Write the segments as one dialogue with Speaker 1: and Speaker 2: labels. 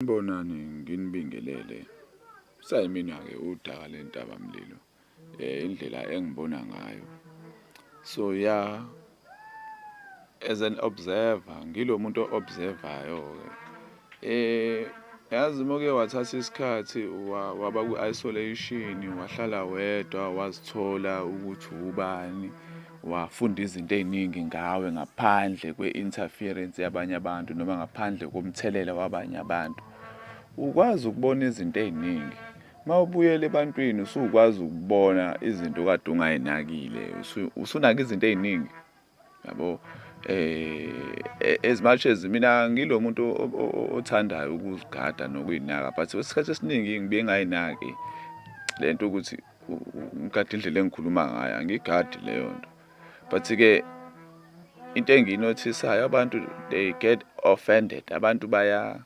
Speaker 1: Sanibonani, nginibingelele. Sayimina-ke udaka lentaba mlilo, indlela engibona ngayo. So ya, as an observer, ngilo muntu o-observe-ayo-ke. Yazi uma uke wathatha isikhathi waba kwi-isolation, wahlala wedwa, wazithola ukuthi ubani, wafunda izinto ey'ningi ngawe ngaphandle kwe-interference yabanye abantu noma ngaphandle komthelela wabanye abantu, ukwazi ukubona izinto ey'ningi. Uma ubuyela ebantwini usukwazi ukubona izinto okade ungay'nakile, usunake izinto ey'ningi, yabo. As much as mina ngilo muntu othandayo ukuzigada nokuy'naka, but isikhathi esiningi ngibuye ngay'naki le nto ukuthi ngigade indlela engikhuluma ngayo, angiyigadi leyo nto. But-ke into engiyi-notice-ayo, abantu they get offended, abantu baya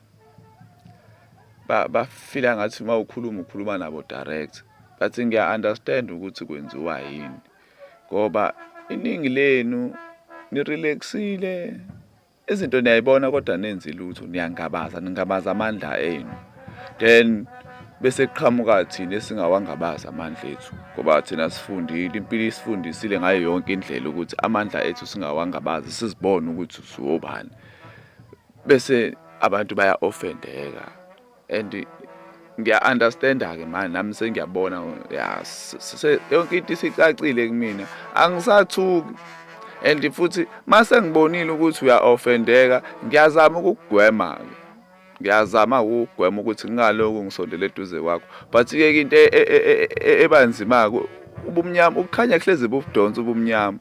Speaker 1: ba-feel-a ngathi uma ukhuluma ukhuluma nabo direct, but ngiya-understand ukuthi kwenziwa yini, ngoba iningi lenu ni-relax-ile, izinto niyayibona kodwa anenzi lutho, niyangabaza, ningabaza amandla enu. Then bese kuqhamuka thina esingawangabazi amandla ethu, ngoba thina sifundile, impilo isifundisile ngayo yonke indlela ukuthi amandla ethu singawangabazi, sizibone ukuthi siwobani. Bese abantu baya-offend-eka and ngiya-understand-a-ke manje, nami sengiyabona ya, yonke into isicacile kumina, angisathuki. And futhi mase ngibonile ukuthi uya-offend-eka, ngiyazama ukukugwema-ke, ngiyazama ukugwema ukuthi ngingaloku ngisondele eduze kwakho. But-ke into eba nzima-ke, ubumnyama, ukukhanya kuhlezi bubudonsa ubumnyama,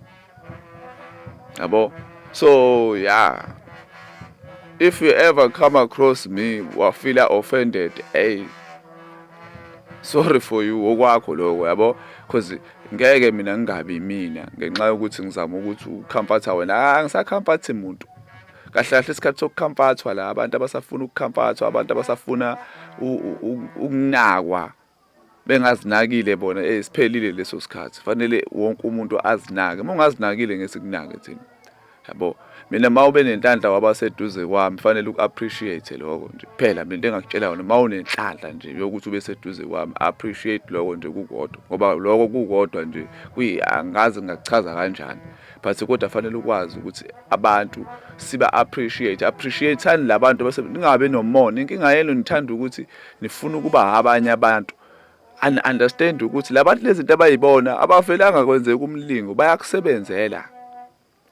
Speaker 1: yabo. So yeah, if you ever come across me wa-feel-a offended, hey, sorry for you, okwakho lokho, yabo, 'cause ngeke mina ngingabi mina ngenxa yokuthi ngizama ukuthi u-comfort-a wena. Angisa-comfort-i muntu kahle kahle. Isikhathi soku-comfort-wa la, abantu abasafuna uku-comfort-wa, abantu abasafuna ukunakwa bengazinakile bona, siphelile leso sikhathi. Fanele wonke umuntu azinake. Uma ungazinakile, ngeke sikunake thina, yabo. Mina uma ube nenhlanhla waba seduze kwami, fanele uku-appreciate lokho nje kuphela. Mina into engakutshela yona, uma unenhlanhla nje yokuthi ube seduze kwami, appreciate lokho nje kukodwa, ngoba lokho kukodwa nje angazi ngingakuchaza kanjani, but kodwa fanele ukwazi ukuthi abantu siba appreciate, appreciate-ani la bantu, bese ningabe nomona. Inkinga yenu, nithanda ukuthi nifuna ukuba abanye abantu, ani-understand ukuthi la bantu lezi zinto abayibona abavelanga kwenzeka umlingo, bayakusebenzela.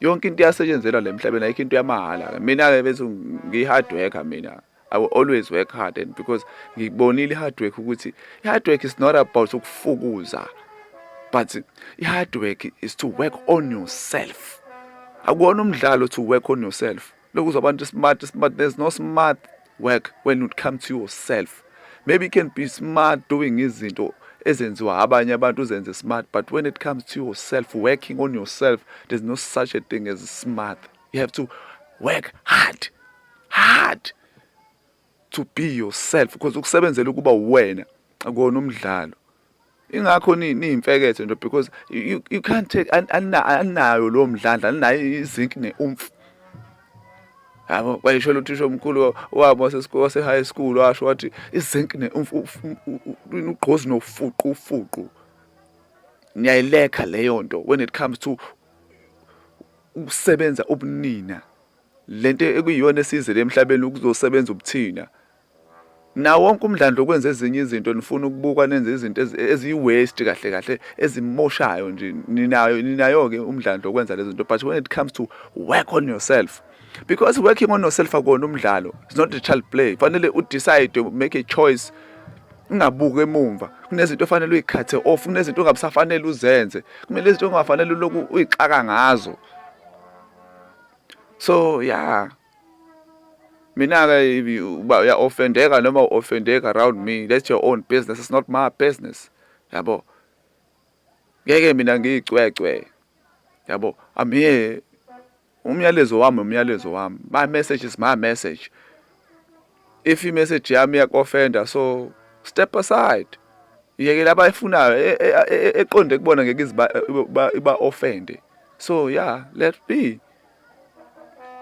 Speaker 1: Yonke into iyasetshenzelwa la emhlabeni, ayikho into yamahhala. Mina-ke bese ngiyi-hard worker mina. I will always work hard, and because ngibonile i-hard work, ukuthi i-hard work is not about ukufukuza, but i-hard work is to work on yourself. Akuwona umdlalo to work on yourself. Lokuzwa abantu smart, smart, there's no smart work when it comes to yourself. Maybe you can be smart doing izinto ezenziwa abanye abantu, uzenze smart, but when it comes to yourself, working on yourself, there's no such a thing as smart. You have to work hard, hard to be yourself, because ukusebenzela ukuba uwena akuwona umdlalo. Ingakho niyimfekethe nje, because you can't take, aninayo lo mdlandla, aninayo i-zinc ne-oomph, yabo. Kwayisho uthisha omkhulu wabo wase-high school, washo wathi i-zinc ne-oomph, ugqozi nofuqu ufuqu, niyayi-lack-a leyo nto when it comes to ukusebenza ubunina, lento ekuyiyona esizele emhlabeni ukuzosebenza ubuthina. Nawo wonke umdlandla okwenza ezinye izinto, nifuna ukubukwa, nenze izinto eziyi-waste kahle kahle, ezimoshayo nje. Ninayo, ninayo-ke umdlandla okwenza lezi zinto, but when it comes to work on yourself, because working on yourself akuwona umdlalo, it's not a child play. Fanele u-decide, make a choice, ungabuki emumva. Kunezinto ofanele uyi-cut-e off, kunezinto ongabusafanele uzenze, kumele izinto ongafanele uloku uyixaka ngazo. So yeah, mina-ke, uba uya-offend-eka noma u-offend-eka around me, that's your own business, it's not my business, yabo. Ngeke mina ngiyicwecwe, yabo. I'm here, umyalezo wami umyalezo wami, my message is my message. If i-message yami iyaku-offend-a, so step aside, yekela abayifunayo eqonde kubona, ngeke iba-offend-e. So yeah, let be.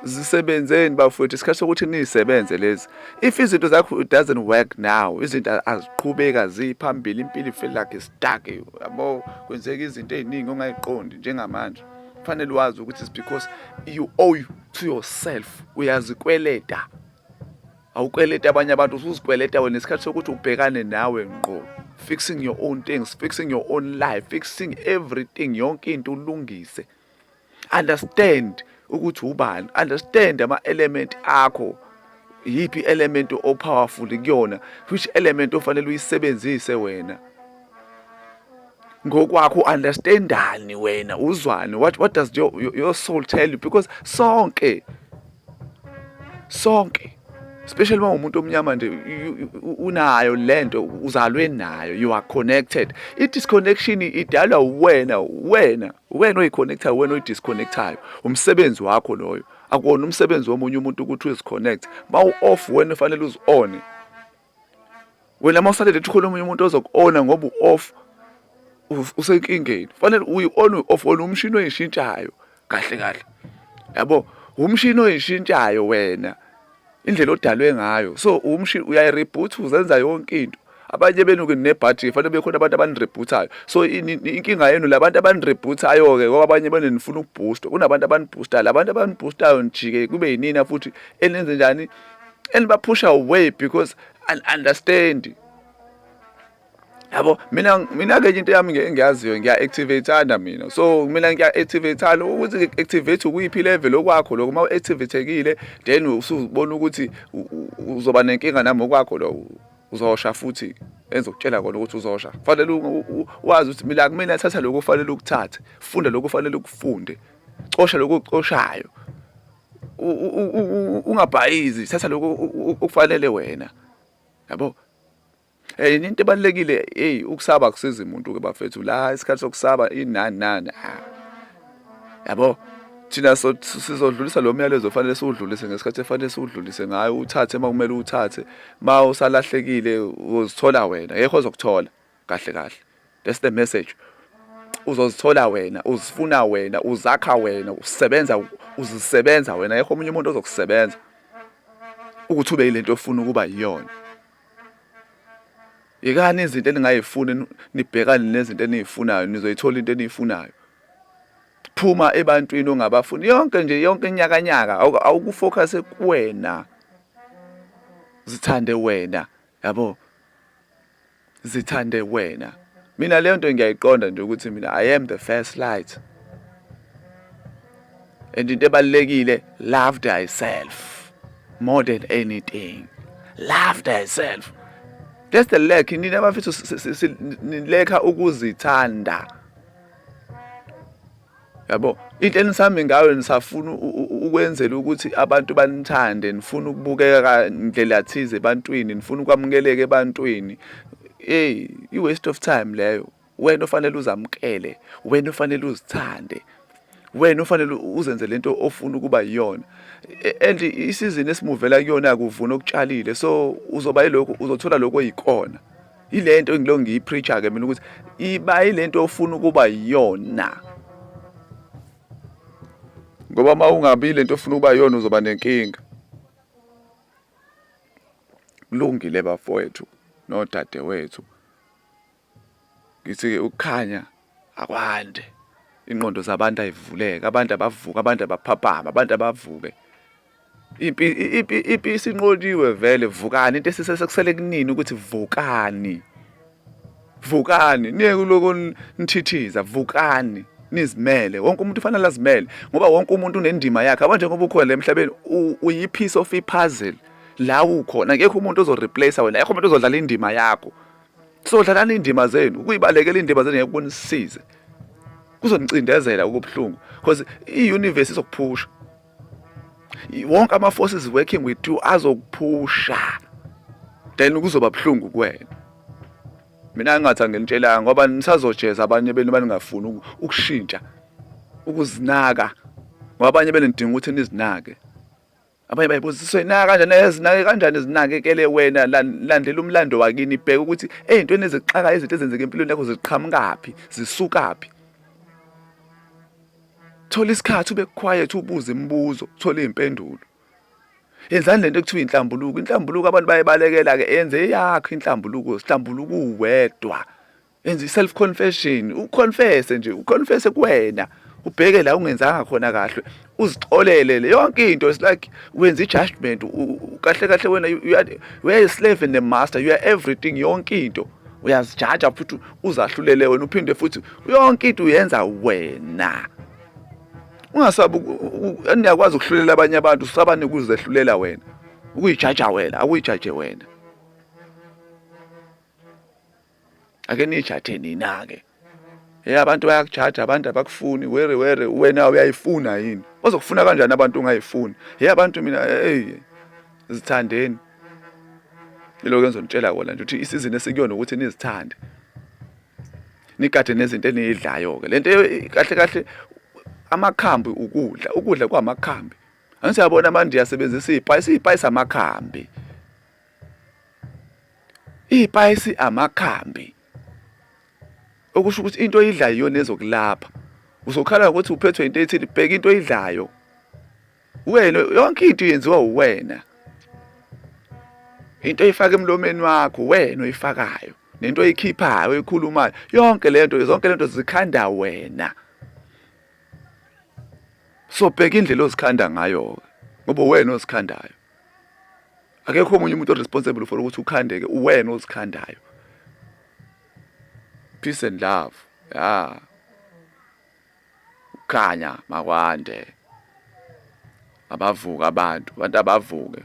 Speaker 1: Zisebenzeni bafowethu, isikhathi sokuthi niyisebenze lezi. If izinto zakho it doesn't work now, izinto aziqhubeka ziphambili, impilo feel like stuck, yabo, kwenzeka izinto ey'ningi ongayiqondi njengamanje. Kufanele wazi ukuthi it's because you owe to yourself, uyazikweleta. Awukweleta abanye abantu, usuzikweleta wena. Isikhathi sokuthi ubhekane nawe ngqo, fixing your own things, fixing your own life, fixing everything, yonke into ulungise. Understand ukuthi ubani, understand ama-element akho, yiphi element o-powerful kuyona, which element ofanele uyisebenzise wena ngokwakho, understandani wena, uzwani, what does your soul tell you? Because sonke sonke, especially uma umuntu omnyama nje, unayo lento, uzalwe nayo, you are connected. I-disconnection idalwa wena, wena, wena oyi-connectayo, wena oyi-disconnectayo. Umsebenzi wakho loyo, akuwona umsebenzi womunye umuntu ukuthi uzi-connect. Ma u-off, wena ufanele uzi-one wena. Uma usalele ethi khona omunye umuntu ozoku-ona ngoba u-off, usenkingeni. Fanele uyi-on, uyi-off wena, umshini oyishintshayo kahle kahle, yabo, umshini oyishintshayo wena, indlela odalwe ngayo. So umshini uyayi-reboot, uzenza yonke into. Abanye benu-ke nebhaji, fanele bekhona abantu abani-reboot-ayo. So inkinga yenu labantu abani-reboot-ayo-ke, ngoba abanye benu nifuna uku-boost-wa, kunabantu abani-boost-ayo. Labantu abani-boost-ayo nijike kube yinina futhi enenze njani, enibaphusha away, because understand, yabo. Mina-ke enye into yami engiyaziyo, ngiya-activate-ana mina. So mina ngiya-activate-ana, ukuthi ngi-activate ukuyiphi level okwakho lokho. Uma u-activate-ekile, then usubona ukuthi uzoba nenkinga nami, okwakho lo, uzosha futhi. Engizokutshela kona ukuthi uzosha. Kufanele wazi ukuthi mina kumina, thatha lokhu ofanele ukuthathe, funda lokhu ofanele ukufunde, cosha lokhu okucoshayo, ungabhayizi, thatha lokhu okufanele wena, yabo. Into ebalulekile, hey, ukusaba kusiza umuntu ke bafethu la. Isikhathi sokusaba inani nani, yabo. Thina sizodlulisa lo myalezo ofanele siwudlulise ngesikhathi efanele siwudlulise ngayo. Uthathe uma kumele uthathe. Ma usalahlekile, uzithola wena, akekho ozokuthola kahle kahle. That's the message. Uzozithola wena, uzifuna wena, uzakha wena, usebenza, uzisebenza wena. Akekho omunye umuntu ozokusebenza ukuthi ube yilento ofuna ukuba yiyona. Yekani izinto eningayifuni, nibhekane nezinto eniyifunayo, nizoyithola into eniyifunayo. Phuma ebantwini ongabafuni, yonke nje, yonke inyakanyaka, awuku-focus kuwena, zithande wena, yabo, zithande wena. Mina leyo nto ngiyayiqonda nje ukuthi mina I am the first light, and into ebalulekile, love thyself more than anything. Love thyself. That's the lack. Nina bafethu ni-lack-a ukuzithanda, yabo. Into enisami ngayo, nisafuna ukwenzela ukuthi abantu banithande, nifuna ukubukeka ndlela thize ebantwini, nifuna ukwamukeleka ebantwini. Hey, i-waste of time leyo. Wena ofanele uzamukele, wena ofanele uzithande, wena ofanele uzenze lento ofuna ukuba yiyona. And isizini esimuvela kuyona kuvuna okutshalile, so uzoba yilokhu, uzothola lokho oyikona. Ilento engilo ngiyi-preacher ke mina, ukuthi iba yilento ofuna ukuba yiyona, ngoba uma ungabi lento ofuna ukuba yiyona, uzoba nenkinga. Kulungile bafowethu nodadewethu, ngithi-ke ukukhanya akwande, ingqondo zabantu ayivuleke, abantu abavuke, abantu abaphaphame, abantu abavuke. Impi, impi, impi isinqotshiwe vele. Vukani. Into esisekusele kunini ukuthi vukani, vukani, niyeke kuloko nithithiza. Vukani, nizimele. Wonke umuntu ufanele azimele, ngoba wonke umuntu unendima yakhe, yabo. Njengoba ukhona la emhlabeni, uyi-piece of i-puzzle. La ukhona, akekho umuntu ozo-replace wena, akekho umuntu ozodlala indima yakho. So dlalani indima zenu. Ukuyibalekela indima zenu ngeke kunisize, kuzonicindezela okubuhlungu, because i-universe izokuphusha. Wonke ama-forces working with you azokuphusha, then kuzoba buhlungu kuwena. Mina ngingathi anginitshelanga, ngoba nisazojeza abanye benu baningafuni ukushintsha, ukuzinaka, ngoba abanye benu nidinga ukuthi nizinake. Abanye bayibuza, "Soyinaka kanjani?" Ezinake kanjani? Zinakekele wena. Landela umlando wakini, bheka ukuthi ey'ntweni ezixakayo, izinto ezenzeka empilweni yakho, ziqhamukaphi, zisukaphi. Thola isikhathi ube quiet ubuze imibuzo, uthole izimpendulo. Yenzani lento ekuthiwa inhlambuluko. Inhlambuluko abantu bayibalekela ke, yenze eyakho inhlambuluko, sihlambuluka uwedwa. Yenza i-self confession, uconfesse nje, uconfesse kuwena. Ubheke la ungenzanga khona kahle, uzixolele le yonke into. It's like wenza i-judgment kahle kahle wena you are a slave and a master, you are everything, yonke into. Uyazijaja futhi uzahlulele wena, uphinde futhi yonke into uyenza wena. Ungasabi niyakwazi ukuhlulela abanye abantu, usaba ukuzehlulela wena. Ukuyijaja wena, akuyijaje wena. Ake nijaje nina ke. Hey, abantu bayakujaja, abantu abakufuni, were were wena uyayifuna yini? Bazokufuna kanjani abantu ungayifuni? Hey abantu, mina, hey, zithandeni. Iloko engizonitshela kona nje ukuthi isizini esikuyona ukuthi nizithande. Nigade nezinto eniyidlayo ke. Lento kahle kahle amakhambi, ukudla, ukudla kwamakhambi. Angithi yabona manje yasebenzisa izipayisi, izipayisi amakhambi. Izipayisi amakhambi. Okusho ukuthi into oyidlayo iyona ezokulapha. Uzokhala ngokuthi uphethwe into ethile, bheka into oyidlayo. Wena yonke into yenziwa uwena. Into oyifaka emlomeni wakho wena oyifakayo, nento oyikhiphayo, oyikhulumayo, yonke lento, zonke lento zikhanda wena. So bheka indlela ozikhanda ngayo ngoba wena ozikhandayo. Akekho omunye umuntu responsible for ukuthi ukhandeke, uwena ozikhandayo. Peace and love. Yeah. Ukukhanya makwande. Abavuka abantu, abantu abavuke.